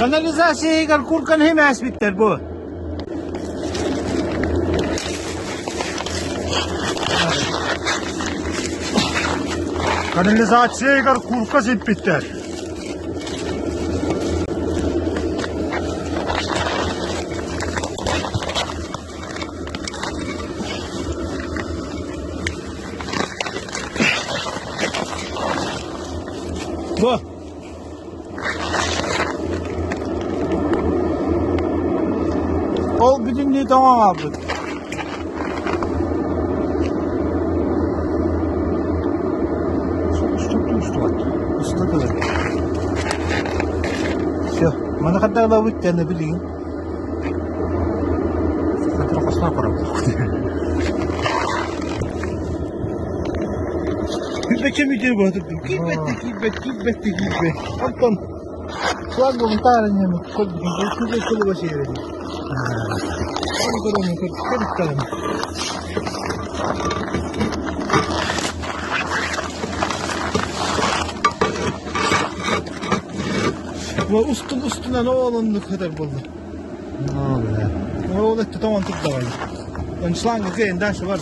Канализациягар куркан химээспиттэр бу. Канализациягар курка сиппиттэр. Бу. Ол бүтүннүү тоҥон хаалбыт. Уста турар. Все. Маны ханна ылабыт диэн билигин. Кирбэччэ мүтүр боотурдум. Киирбэттэ, киирбэт, киирбэттэ, киирбэт. Онтон шланг булунтаарынньаны көрбүтүм. Кылыба сиэрин. Ол көрөн көрүттэрим. Устун устунан ол оннук хатар буолла. Ол өттө тоҥон турдаҕай. Шланга кыайан дальше бар.